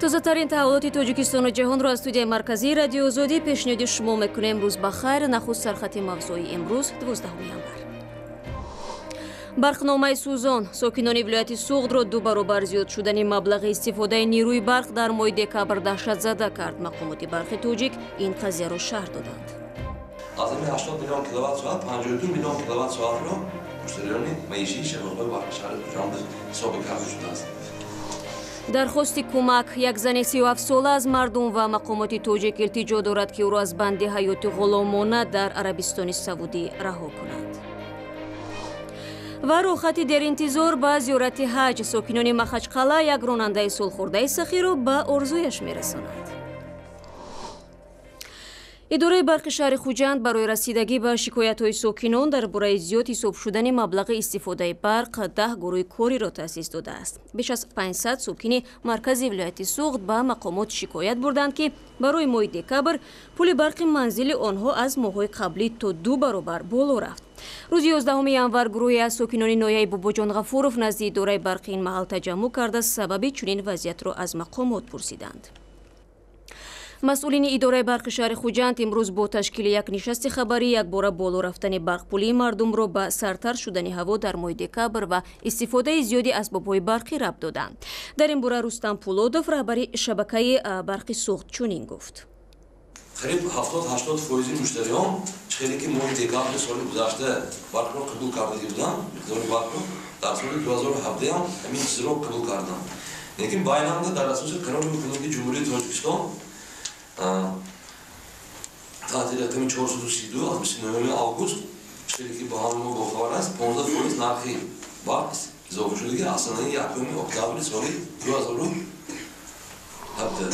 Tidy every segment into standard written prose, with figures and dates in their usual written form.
Тозатарин таҳаввулоти Тоҷикистону ҷаҳонро аз студияи марказии Радиои Озодӣ пешниҳоди шумо мекунем. Рӯз ба хайр. Нахуст сархати мавзӯи имрӯз, 12 январ. Барқномаи сӯзон. Сокинони вилояти Суғдро ду баробар зиёд шудани маблағи истифодаи нерӯи барқ дар моҳи декабр даҳшатзада кард. Мақомоти барқи тоҷик ин қазияро шарҳ доданд. Аз ҳамин 80 миллион киловатт соат 52 миллион киловатт соатро муштариёни маишии шабакаҳои барқи шаҳри Хуҷанд ҳисоби карда шудааст. Дархости кӯмак. Як зани 37-сола аз мардум ва мақомоти тоҷик илтиҷо дорад, ки ӯро аз банди ҳаёти ғуломона дар Арабистони Саудӣ раҳо кунанд. Ва рӯхати деринтизор ба зиёрати ҳаҷ. Сокинони Махачқала як ронандаи солхӯрдаи сахиро ба орзуяш мерасонанд. Идораи барқи шаҳри Хуҷанд барои расидагӣ ба шикоятҳои сокинон дар бораи зиёд ҳисоб шудани маблағи истифодаи барқ 10 гурӯҳи кориро таъсис додааст. Беш аз 500 сокини маркази вилояти Суғд ба мақомот шикоят бурданд, ки барои моҳи декабр пули барқи манзили онҳо аз моҳҳои қаблӣ то 2 баробар боло рафт. Рӯзи 11 январ гурӯҳе аз сокинони ноҳияи Бобоҷон Ғафуров назди идораи барқи ин маҳал таҷаммӯъ карда, сабаби чунин вазъиятро аз мақомот пурсиданд. Масъулини идораи барқи шаҳри Хуҷанд имрӯз бо ташкили як нишасти хабарӣ якбора боло рафтани барқпулии мардумро ба сартар шудани ҳаво дар моҳи декабр ва истифодаи зиёди асбобҳои барқӣ рабт доданд. Дар ин бора Рустам Пулодов, раҳбари шабакаи барқи Суғд, чунин гуфт. Қариб 70-80% муштариён хеле ки моҳи декабри соли гузашта барқро қабул карда буданд, миқдори барқро дар соли 2017 ҳам ҳамин чизро қабул карданд. Лекин байнанда дар асоси қарори ҳукумати Ҷумҳурии Тоҷикистон таҳти рақами 432 аз 29 август, хеле ки ба ҳама мо бохабар аст, 15% нархи барқ изофа шудагӣ аз санаи 1 октябри соли 2017.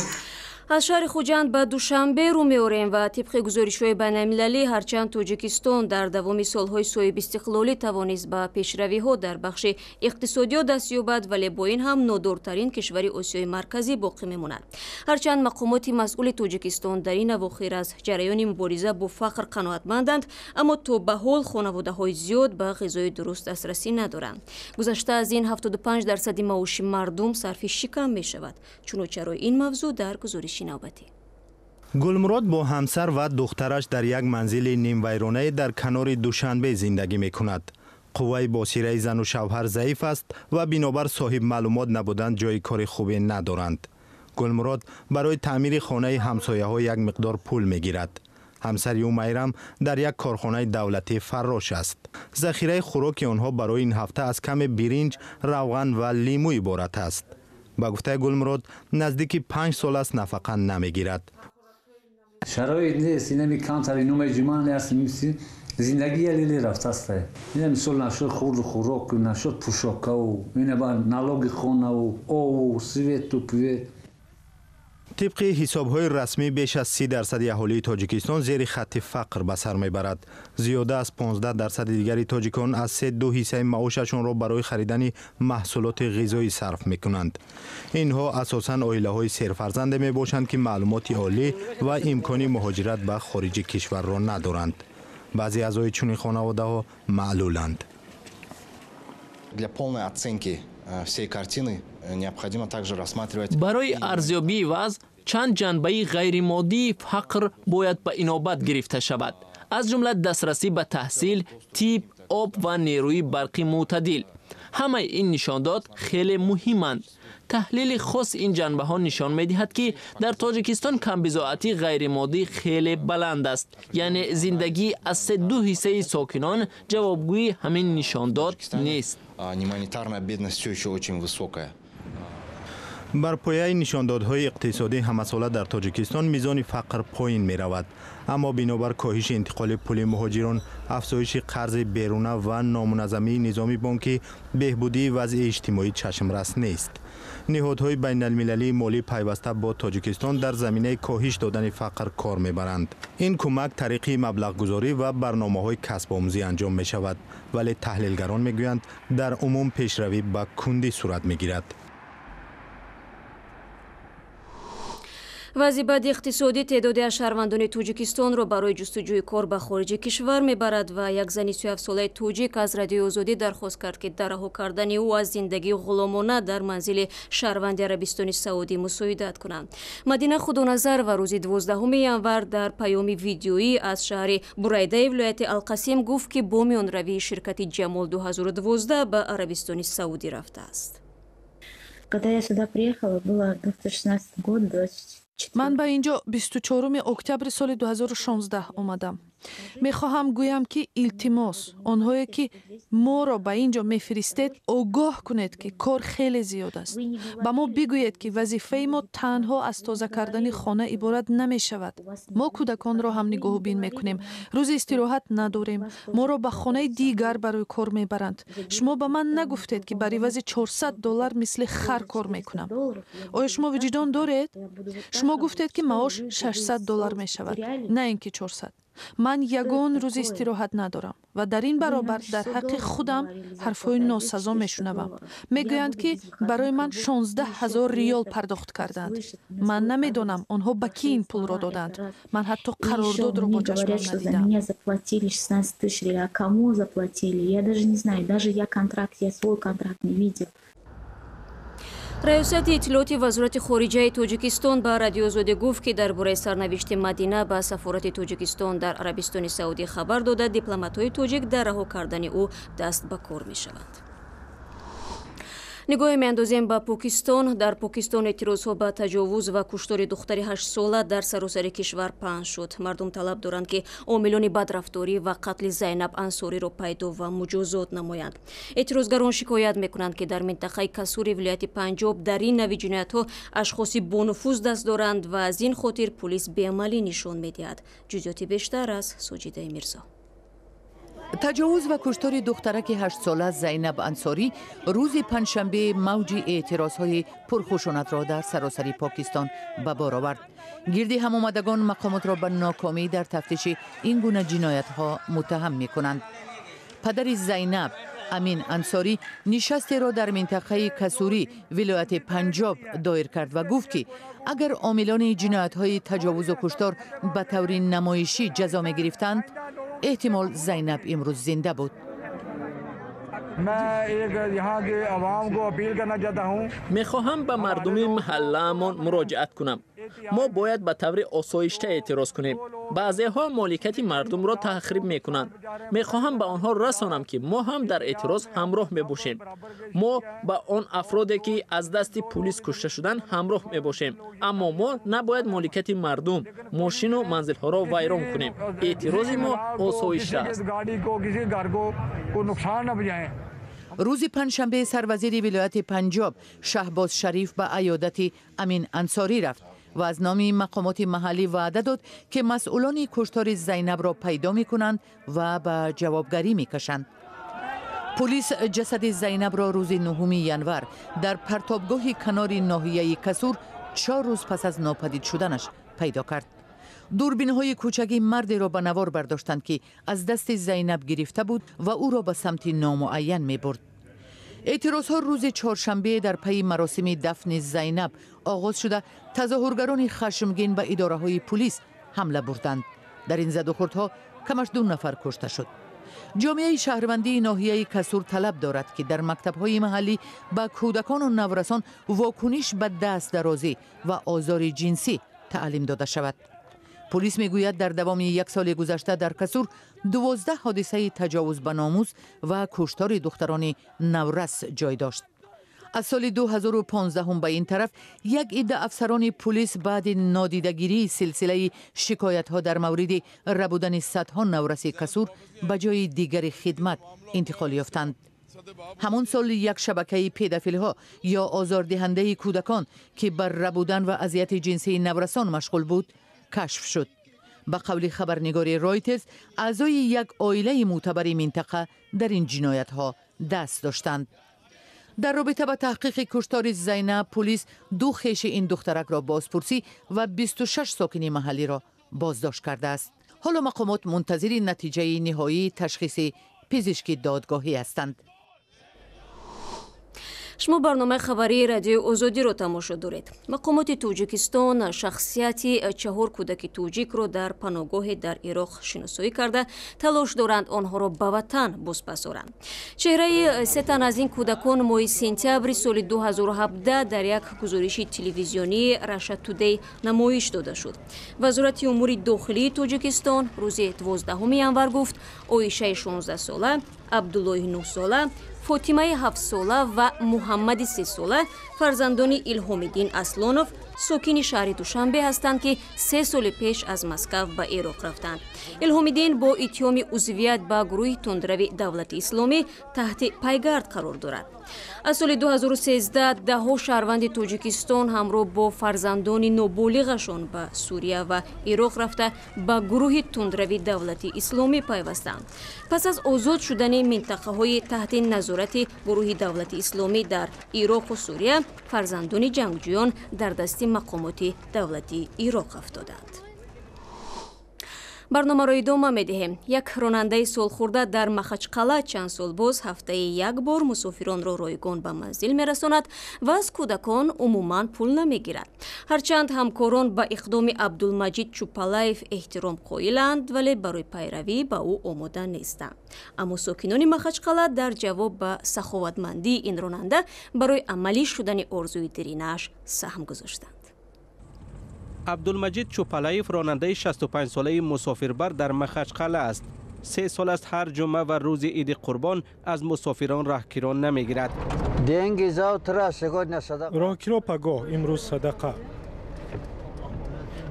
Аз шаҳри Хуҷанд ба Душанбе рӯ меорем ва тибқи гузоришҳои байналмилалӣ, ҳарчанд Тоҷикистон дар давоми солҳои соҳибистиқлолӣ тавонист ба пешравиҳо дар бахши иқтисодиёт даст ёбад, вале бо ин ҳам нодортарин кишвари Осиёи Марказӣ боқӣ мемонад. Ҳарчанд мақомоти масъули Тоҷикистон дар ин авохир аз ҷараёни мубориза бо фақр қаноатманданд, аммо то ба ҳол хонаводаҳои зиёд ба ғизои дуруст дастрасӣ надоранд. Гузашта аз ин, 75% маоши мардум сарфи шикам мешавад. Чуну чарои ин мавзӯъ дар гузориш навбатӣ. Гулмурод бо ҳамсар ва духтараш дар як манзили нимвайронае дар канори Душанбе зиндагӣ мекунад. Қувваи босираи зану шавҳар заиф аст ва бинобар соҳиб маълумот набуданд ҷои кори хубе надоранд. Гулмурод барои таъмири хонаи ҳамсояҳо як миқдор пул мегирад. Ҳамсари ӯ Майрам дар як корхонаи давлатӣ фаррош аст. Захираи хӯроки онҳо барои ин ҳафта аз каме биринҷ, равған ва лимӯ иборат аст. Ба гуфтаи Гулмурод, наздики 5 сол аст нафақа намегирад. Шароит нест, инами камтари номаи ҷуман аст, зиндагӣ ялеле рафтааст. Ина мисол нашуд хурду хӯрок, нашуд пӯшокаву, ина ба налоги хонаву, ову, свету, пвет. Тибқи ҳисобҳои расмӣ, беш аз 30% аҳолии Тоҷикистон зери хатти фақр ба сар мебарад. Зиёда аз 15% дигари тоҷикон аз се-ду ҳиссаи маошашонро барои харидани маҳсулоти ғизоӣ сарф мекунанд. Инҳо асосан оилаҳои серфарзанде мебошанд, ки маълумоти олӣ ва имкони муҳоҷират ба хориҷи кишварро надоранд. Баъзе аъзои чунин хонаводаҳо маълуланд. Для полной оценки всей картины необходимо также рассматривать. Барои арзёбии вазъ чанд ҷанбаи ғайримоддии фақр бояд ба инобат гирифта шавад, аз ҷумла дастрасӣ ба таҳсил, тиб, об ва нерӯи барқи мӯътадил. Ҳамаи ин нишондод хеле муҳиманд. Таҳлили хоси ин ҷанбаҳо нишон медиҳад, ки дар Тоҷикистон камбизоатии ғайримоддӣ хеле баланд аст, яъне зиндагӣ аз се-ду ҳиссаи сокинон ҷавобгӯи ҳамин нишондод нест. Немонетарная бедность все еще очень высокая. Бар пояи нишондодҳои иқтисодӣ ҳамасола дар Тоҷикистон мизони фақр поин меравад, аммо бинобар коҳиши интиқоли пули муҳоҷирон, афзоиши қарзи беруна ва номуназзамии низоми бонкӣ беҳбудии вазъи иҷтимоӣ чашмрас нест. Ниҳодҳои байналмилалии молӣ пайваста бо Тоҷикистон дар заминаи коҳиш додани фақр кор мебаранд. Ин кӯмак тариқи маблағгузорӣ ва барномаҳои касбомӯзӣ анҷом мешавад, вале таҳлилгарон мегӯянд, дар умум пешравӣ ба кундӣ сурат мегирад. Вазъи бади иқтисодӣ теъдоде аз шаҳрвандони Тоҷикистонро барои ҷустуҷӯи кор ба хориҷи кишвар мебарад ва як зани 37-солаи тоҷик аз Радиои Озодӣ дархост кард, ки дар раҳо кардани ӯ аз зиндагии ғуломона дар манзили шаҳрванди Арабистони Саудӣ мусоидат кунанд. Мадина Худоназарова рӯзи 12 январ дар паёми видеоӣ аз шаҳри Бурайдаи вилояти Алқасим гуфт, ки бо миёнравии ширкати Ҷамол 2012 ба Арабистони Саудӣ рафтааст. Когда я сюда приехала, было 2016 год, 24. Ман ба ин ҷо 24 октябри соли 2016 омадам. Мехоҳам гӯям, ки илтимос, онҳое ки моро ба ин ҷо мефиристед, огоҳ кунед, ки кор хеле зиёд аст. Ба мо бигӯед, ки вазифаи мо танҳо аз тоза кардани хона иборат намешавад. Мо кӯдаконро ҳам нигоҳубин мекунем, рӯзи истироҳат надорем, моро ба хонаи дигар барои кор мебаранд. Шумо ба ман нагуфтед, ки бар ивази 400 доллар мисли хар кор мекунам. Оё шумо виҷдон доред? Шумо гуфтед, ки маош 600 доллар мешавад, на ин ки 400. Ман ягон рӯзи истироҳат надорам ва дар ин баробар дар ҳаққи худам ҳарфҳои носазо мешунавам. Мегӯянд, ки барои ман 16 ҳазор риёл пардохт карданд. Ман намедонам, онҳо ба кӣ ин пулро доданд. Ман ҳатто қарордодро бо чашмам надидам. Меня заплатили 16 тысяч риал. Кому заплатили, я даже не знаю. Даже я контракт, я свой контракт не видел. Раёсати иттилооти Вазорати хориҷаи Тоҷикистон ба Радиоозодӣ гуфт, ки дар бораи сарнавишти Мадина ба сафорати Тоҷикистон дар Арабистони Саудӣ хабар дода, дипломатҳои тоҷик дар раҳо кардани ӯ даст ба кор мешаванд. Нигоҳе меандозем ба Покистон. Дар Покистон эътирозҳо ба таҷовуз ва куштори духтари 8-сола дар саросари кишвар паҳн шуд. Мардум талаб доранд, ки омилони бадрафторӣ ва қатли Зайнаб Ансориро пайдо ва муҷозот намоянд. Эътирозгарон шикоят мекунанд, ки дар минтақаи Касури вилояти Панҷоб дар ин нави ҷиноятҳо ашхоси бонуфуз даст доранд ва аз ин хотир пулис беамалӣ нишон медиҳад. Ҷузъиёти бештар аз Соҷидаи Мирзо. Таҷовуз ва куштори духтараки 8-сола Зайнаб Ансорӣ рӯзи панҷшанбе мавҷи эътирозҳои пурхушунатро дар саросари Покистон ба бор овард. Гирди ҳамомадагон мақомотро ба нокомӣ дар тафтиши ин гуна ҷиноятҳо муттаҳам мекунанд. Падари Зайнаб, Амин Ансорӣ, нишастеро дар минтақаи Касурӣ вилояти Панҷоб доир кард ва гуфт, ки агар омилони ҷиноятҳои таҷовузу куштор ба таври намоишӣ ҷазо мегирифтанд, эҳтимол, Зайнаб имрӯз зинда буд. Мехоҳам ба мардуми маҳаллаамон муроҷиат кунам. Мо бояд ба таври осоишта эътироз кунем. Баъзеҳо моликияти мардумро тахриб мекунанд. Мехоҳам ба онҳо расонам, ки мо ҳам дар эътироз ҳамроҳ мебошем. Мо ба он афроде, ки аз дасти пулис кушта шуданд, ҳамроҳ мебошем, аммо мо набояд моликияти мардум, мошину манзилҳоро вайрон кунем. Эътирози мо осоишта аст. Рӯзи панҷшанбе сарвазири вилояти Панҷоб Шаҳбоз Шариф ба аёдати Амин Ансорӣ рафт ва аз номи мақомоти маҳаллӣ ваъда дод, ки масъулони куштори Зайнабро пайдо мекунанд ва ба ҷавобгарӣ мекашанд. Пулис ҷасади Зайнабро рӯзи 9 январ дар партобгоҳи канори ноҳияи Касур 4 рӯз пас аз нопадид шуданаш пайдо кард. Дурбинҳои кӯчагӣ мардеро ба навор бардоштанд, ки аз дасти Зайнаб гирифта буд ва ӯро ба самти номуайян мебурд. Эътирозҳо рӯзи чоршанбе дар пайи маросими дафни Зайнаб оғоз шуда, тазоҳургарони хашмгин ба идораҳои пулис ҳамла бурданд. Дар ин задухӯрдҳо камаш ду нафар кушта шуд. Ҷомеаи шаҳрвандии ноҳияи Касур талаб дорад, ки дар мактабҳои маҳаллӣ ба кӯдакону наврасон вокуниш ба дастдарозӣ ва озори ҷинсӣ таълим дода шавад. Пулис мегӯяд, дар давоми як соли гузашта дар Касур 12 ҳодисаи таҷовуз ба номус ва куштори духтарони наврас ҷой дошт. Аз соли 2015 ба ин тараф як идда афсарони пулис баъди нодидагирии силсилаи шикоятҳо дар мавриди рабудани садҳо навраси Касур ба ҷои дигари хидмат интиқол ёфтанд. Ҳамон сол як шабакаи педофилҳо ё озордиҳандаи кӯдакон, ки бар рабудан ва азияти ҷинсии наврасон машғул буд, кашф шуд. Ба қавли хабарнигори Ройтерс, аъзои як оилаи мӯътабари минтақа дар ин ҷиноятҳо даст доштанд. Дар робита ба таҳқиқи куштори Зайнаб пулис ду хеши ин духтаракро бозпурсӣ ва 26 сокини маҳаллиро боздошт кардааст. Ҳоло мақомот мунтазири натиҷаи ниҳоии ташхиси пизишки додгоҳӣ ҳастанд. Шумо барномаи хабарии Радиои Озодиро тамошо доред. Мақомоти Тоҷикистон шахсияти 4 кӯдаки тоҷикро дар паноҳгоҳе дар Ироқ шиносоӣ карда, талош доранд онҳоро ба ватан бозпасоранд. Чеҳраи се тан аз ин кӯдакон моҳи сентябри соли 2017 дар як гузориши телевизионии Раша Тудей намоиш дода шуд. Вазорати умури дохилии Тоҷикистон рӯзи 12 январ гуфт, Оишаи 16-сола, Абдуллоҳи 9-сола, Фотимаи 7-сола ва Муҳаммади 3-сола фарзандони Илҳомиддин Аслонов, сокини шаҳри Душанбе ҳастанд, ки 3 соли пеш аз Москав ба Ироқ рафтанд. Илҳомиддин бо иттиҳоми узвият ба гурӯҳи тундрави Давлати Исломӣ таҳти пайгард қарор дорад. Аз соли 2013 даҳҳо шаҳрванди Тоҷикистон ҳамроҳ бо фарзандони ноболиғашон ба Сурия ва Ироқ рафта, ба гурӯҳи тундрави Давлати Исломӣ пайвастанд. Пас аз озод шудани минтақаҳои таҳти назорати гурӯҳи Давлати Исломӣ дар Ироқу Сурия, фарзандони ҷангҷӯён дар дасти мақомоти давлати Ироқ афтоданд. Барномаро идома медиҳем. Як ронандаи солхӯрда дар Махачқала чанд сол боз ҳафтаи як бор мусофиронро ройгон ба манзил мерасонад ва аз кӯдакон умуман пул намегирад. Ҳарчанд ҳамкорон ба иқдоми Абдулмаҷид Чупалаев эҳтиром қоиланд, вале барои пайравӣ ба ӯ омода нестанд. Аммо сокинони Махачқала дар ҷавоб ба саховатмандии ин ронанда барои амалӣ шудани орзуи диринаш саҳм гузоштанд. Абдулмаҷид Чупалаев ронандаи 65-солаи мусофирбар дар Махачқала аст. 3 сол аст ҳар ҷумъа ва рӯзи Иди Қурбон аз мусофирон роҳкиро намегирад. Роҳкиро пагоҳ, имрӯз садақа.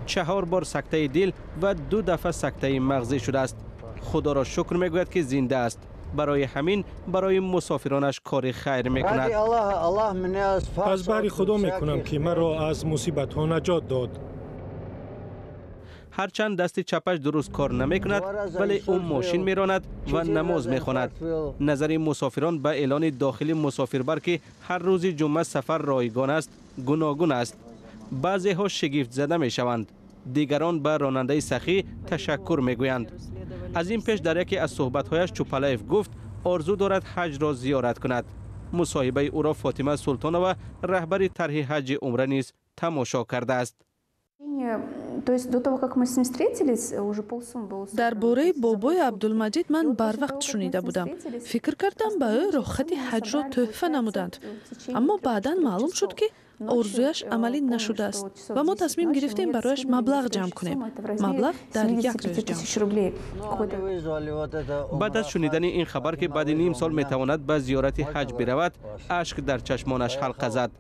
4 бор сактаи дил ва 2 дафъа сактаи мағзӣ шудааст. Худоро шукр мегӯяд, ки зинда аст. Барои ҳамин барои мусофиронаш кори хайр мекунад. Аз баҳри Худо мекунам, ки маро аз мусибатҳо наҷот дод. Ҳарчанд дасти чапаш дуруст кор намекунад, вале ӯ мошин меронад ва намоз мехонад. Назари мусофирон ба эълони дохили мусофирбар, ки ҳар рӯзи ҷумъа сафар ройгон аст, гуногун аст. Баъзеҳо шигифтзада мешаванд, дигарон ба ронандаи сахӣ ташаккур мегӯянд. Аз ин пеш дар яке аз суҳбатҳояш Чупалаев гуфт, орзу дорад ҳаҷро зиёрат кунад. Мусоҳибаи ӯро Фотима Султонова, раҳбари тарҳи ҳаҷи умра, низ тамошо кардааст. Дар бораи бобои Абдулмаҷид ман барвақт шунида будам. Фикр кардам, ба ӯ роҳхати ҳаҷро тӯҳфа намуданд. Аммо баъдан маълум шуд, ки орзуяш амалӣ нашудааст ва мо тасмим гирифтем барояш маблағ ҷамъ кунем. Маблағ дар як рӯз ҷамъ шуд. Баъд аз шунидани ин хабар, ки баъди ним сол метавонад ба зиёрати ҳаҷ биравад, ашк дар чашмонаш ҳалқа зад.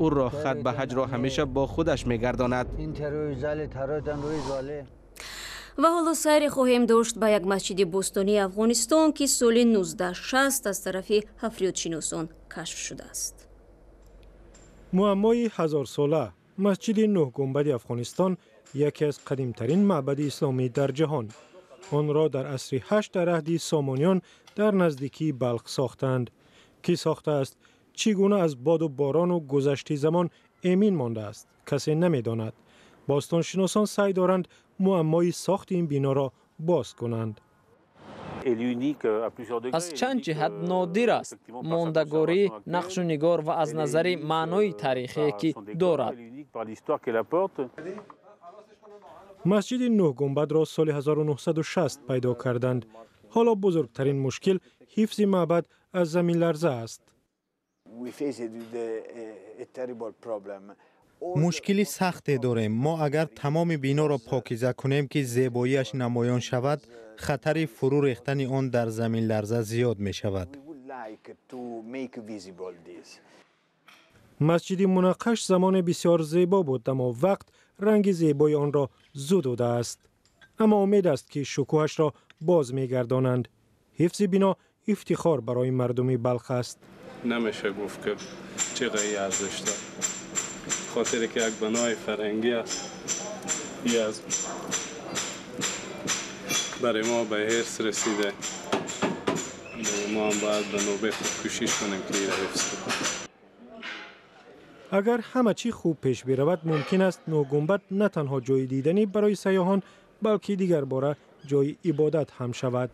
Ӯ роҳхат ба ҳаҷро ҳамеша бо худаш мегардонад. Ва ҳоло сайре хоҳем дошт ба як масҷиди бостонии Афғонистон, ки соли 1960 аз тарафи ҳафриётшиносон кашф шудааст. Муаммои ҳазорсола. Масҷиди Нӯҳгунбади Афғонистон яке аз қадимтарин маъбади исломӣ дар ҷаҳон. Онро дар асри 8 дар аҳди Сомониён дар наздикии Балх сохтанд. Кӣ сохтааст? Чӣ гуна аз боду борону гузашти замон эмин мондааст? Касе намедонад. Бостоншиносон саъй доранд муаммои сохти ин биноро боз кунанд. Аз чанд ҷиҳат нодир аст: мондагорӣ, нақшу нигор ва аз назари маънои таърихие, ки дорад. Масҷиди Нӯҳгунбадро соли 1960 пайдо карданд. Ҳоло бузургтарин мушкил ҳифзи маъбад аз заминларза аст. Мушкили сахте дорем. Мо агар тамоми биноро покиза кунем, ки зебоиаш намоён шавад, хатари фурӯ рехтани он дар заминларза зиёд мешавад. Масҷиди мунаққаш замоне бисёр зебо буд, аммо вақт ранги зебои онро зудудааст. Аммо умед аст, ки шукӯҳашро боз мегардонанд. Ҳифзи бино ифтихор барои мардуми Балх аст. Намеша гуфт, ки чӣ қадр арзиш дорад. Хотире ки як бинои фарҳангӣ аст, ин аз барои мо ба ҳирс расида. Мо ҳам бояд ба навбаи худ кӯшиш кунем, ки инро ҳифз кунем. Агар ҳама чӣ хуб пеш биравад, мумкин аст Нӯҳгунбад на танҳо ҷои диданӣ барои сайёҳон, балки дигарбора ҷои ибодат ҳам шавад.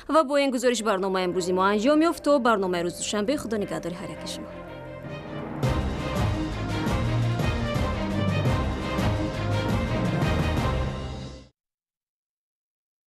Ва бо ин гузориш барномаи имрӯзи мо анҷом ёфт. То барномаи рӯзи душанбе, худо нигаҳдори ҳар яки шумо.